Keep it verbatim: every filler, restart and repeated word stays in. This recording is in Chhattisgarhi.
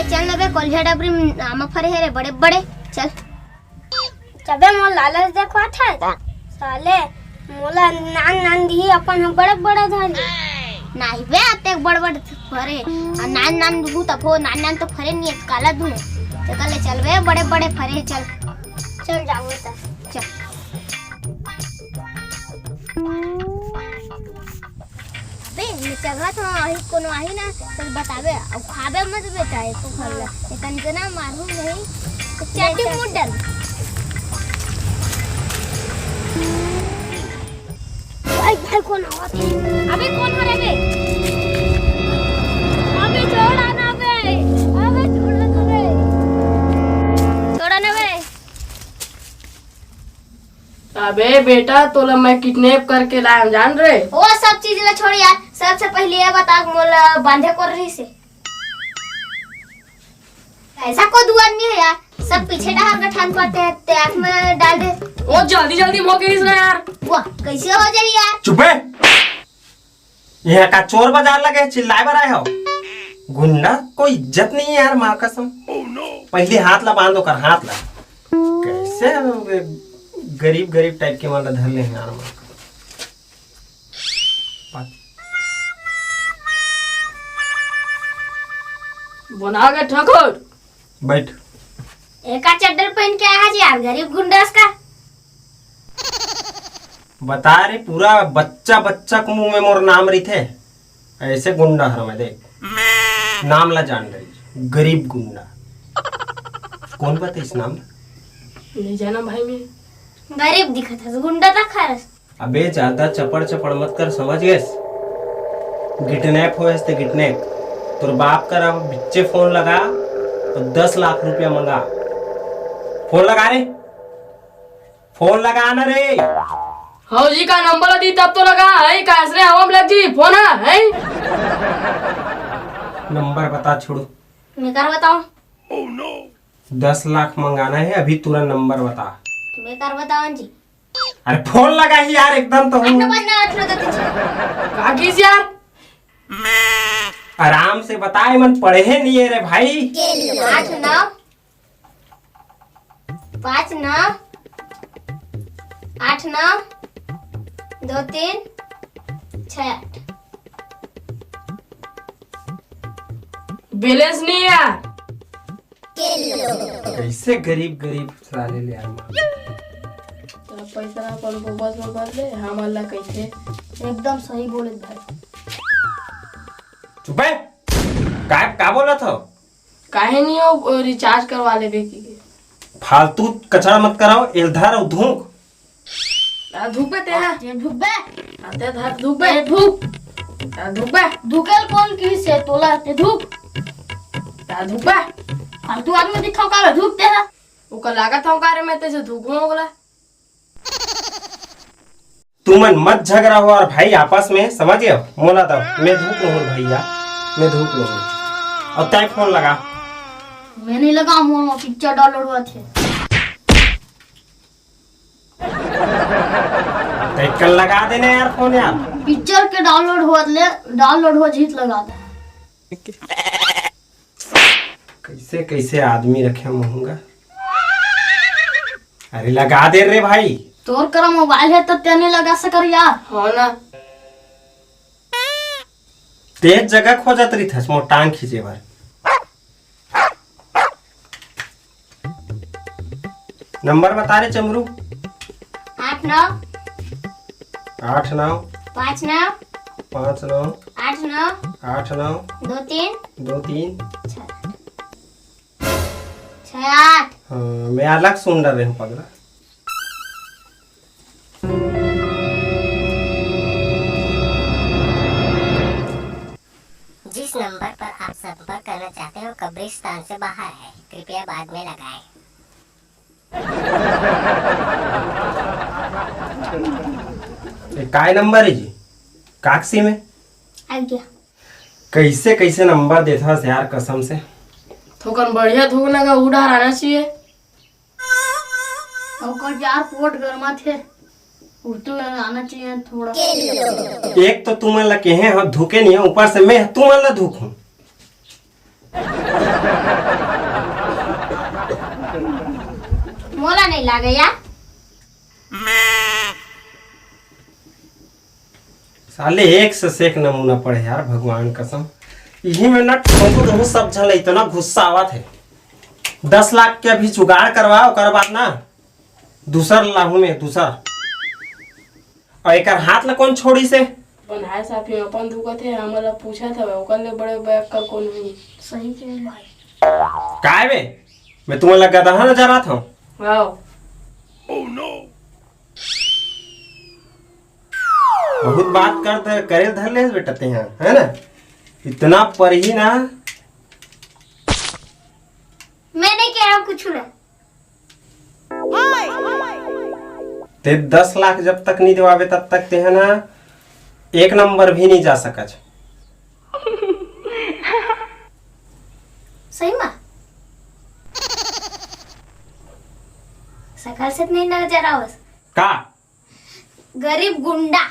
चल न बे, कोलिहा डबरी म आमा फरे हे रे, बड़े बड़े। चल। चबे, मोर लालच देखवात हस। साले, मोला नान नान दिही, अपन ह बड़े बड़े धर ले। नाही बे, अतेक बड़ बड़ फरे। आ नान नान दुहू तभो, नान नान तो फरे नहीं है, काला दुहू। ते कहले, चल बे, बड़े बड़े फरे, चल। चल जाओ त। चल। अबे, मैं चघत हूँ, आही कोनो आही ना, तो बताबे, अब खाबे मत बेटा, एको फल ला। ये तन के ना मारू नहीं, तो चाटी मुंडल। भाई, भाई, कौन आवत है? अबे, कौन हो रे बे? अबे, छोड़ा ना बे। अबे, छोड़ा ना बे। छोड़ा ना बे। अबे बेटा, तोला मैं किडनैप करके लायम जान रे। ओ सब चीज ला छोड़ यार, सबसे पहले ये बता, मोला बांधे कोन रहिस हे? ऐसा कोई दुआर नहीं है यार, सब पीछे डहार गठान पाते हैं, ते आँख में डाल दे। ओ जल्दी जल्दी मोके इस ना यार। वाह, कैसे हो जाए यार? चुप बे। यहाँ का चोर बाजार लगे, चिल्लाए बर आए हो? गुंडा, कोई इज्जत नहीं है यार, माँ कसम। पहले हाथ ला बांध ओकर, हाथ ला। कैसे वे गरीब गरीब टाइप के मन ला धर ले हैं यार, माँ कसम। बना के ठाकुर। बैठ। एका चड्डर पहन के आया जी यार, गरीब गुंडा का। बता रे, पूरा बच्चा बच्चा के मुंह में मोर नाम रहिथे। ऐसे गुंडा हर मैं देख, नाम ला जान रही, गरीब गुंडा। कौन बताइस नाम ला? नहीं जाना भाई मैं। गरीब दिखत हस, गुंडा तक हरस। अबे ज्यादा चपड़ चपड़ मत कर, समझ गेस? किडनैप होयस ते किडनैप। तोर बाप करा बिच्चे फोन लगा, तो दस लाख रुपया मंगा। फोन लगा रे, फोन लगा ना रे। हौ जी का नंबर दी तब तो लगा है, का असरे हवा में लग जी फोन है, है? नंबर बता छोड़ू। मैं कर बताऊं? दस लाख मंगाना है, अभी तुरंत नंबर बता। मैं कर बताऊं जी। अरे फोन लगा ही यार, एकदम तो हूँ। आठ नौ पाँच नौ आठ नौ दो तीन छह। का किस यार? आराम से बताए, मन पढ़े नहीं है रे भाई। आठ नौ पाँच नौ आठ नौ दो तीन छह आठ। बैलेंस नहीं है यार। कैसे गरीब गरीब साले ले यार मार। चलो पैसा ना अपन को बस में भर ले, हम अल्लाह कैसे। एकदम सही बोले भाई। चुप है। का, का बोला था? काहे नहीं हो, रिचार्ज करवा ले बेकी के। फालतू कचरा मत कराओ, इधर आओ धूक। आ, धूक बे तेरा। ये धूक बे। आ, ते धर धूक बे। ये धूक। आ, धूक बे। धूकेल कौन की से तोला ते धूक। आ, धूक बे। फालतू आदमी दिखाओ का धूक तेरा। ओकर लागत हूँ का रे, मैं तेसे धूक हूँ ओकला। तुमन मत झगड़ा हो और भाई आपस में, समझ गए? मोला दो, मैं धूक लूँ भैया, मैं धूक लूँ। और तय फोन लगा। मैं नहीं लगा, मोर में पिक्चर डाउनलोड हुआ थे। तय कल लगा देने यार फोन यार। पिक्चर के डाउनलोड हुआ ले, डाउनलोड हुआ जीत लगा दे। कैसे कैसे आदमी रखे महूंगा। अरे लगा दे रे भाई। तोर करा मोबाइल है तो तेने लगा सकर यार। हो ना। तेज जगह खोजत रही थस मोर टांग खींचे बर। नंबर बता रे चमरू। आठ नौ। आठ नौ। पाँच नौ। पाँच नौ। आठ नौ। आठ नौ। दो तीन। दो तीन। छः आठ। हाँ, मैं अलग सुन रहे हूँ पगला। जिस नंबर पर आप संपर्क करना चाहते हो, कब्रिस्तान से बाहर है, कृपया बाद में लगाएं। ये काय नंबर है जी? काकसी में? आ गया। कैसे कैसे नंबर देता है यार, कसम से। थोकन बढ़िया धुन लगा, उड़ा आना चाहिए। ओकर यार पोट गरमा थे, उठल आना चाहिए थोड़ा। एक तो तुमन ला केहे हम धुके नहीं है, ऊपर से मैं तुमन ला धुकूं। मोला नहीं लागे यार। साले एक से एक नमूना पड़े यार, भगवान कसम। इही में ना ठोकू रहूं सब झन ला, इतना गुस्सा आवत हे। दस लाख के अभी जुगाड़ करवा, ओकर बाद ना दूसर लाहू में दूसर। अउ एकर हाथ ला कोन छोड़िस हे? अपन हाय साफी में अपन दुखत हे, हमन ला पूछत हवय, ओकर ले बड़े बेअक्कल कोनो नहीं। सही कहे भाई। काय बे? मैं तुमन ला गदहा नजर आत हंव? आओ। बहुत बात कर दे, करे धर ले बेटा ते यहाँ, है ना? इतना परही ना। मैं नहीं कह रहा हूँ कुछ ना। ते दस लाख जब तक नहीं देवावे तब तक ते है ना एक नंबर भी नहीं जा सकच। सही मा? सकल से नहीं नजर आवस। का? गरीब गुंडा।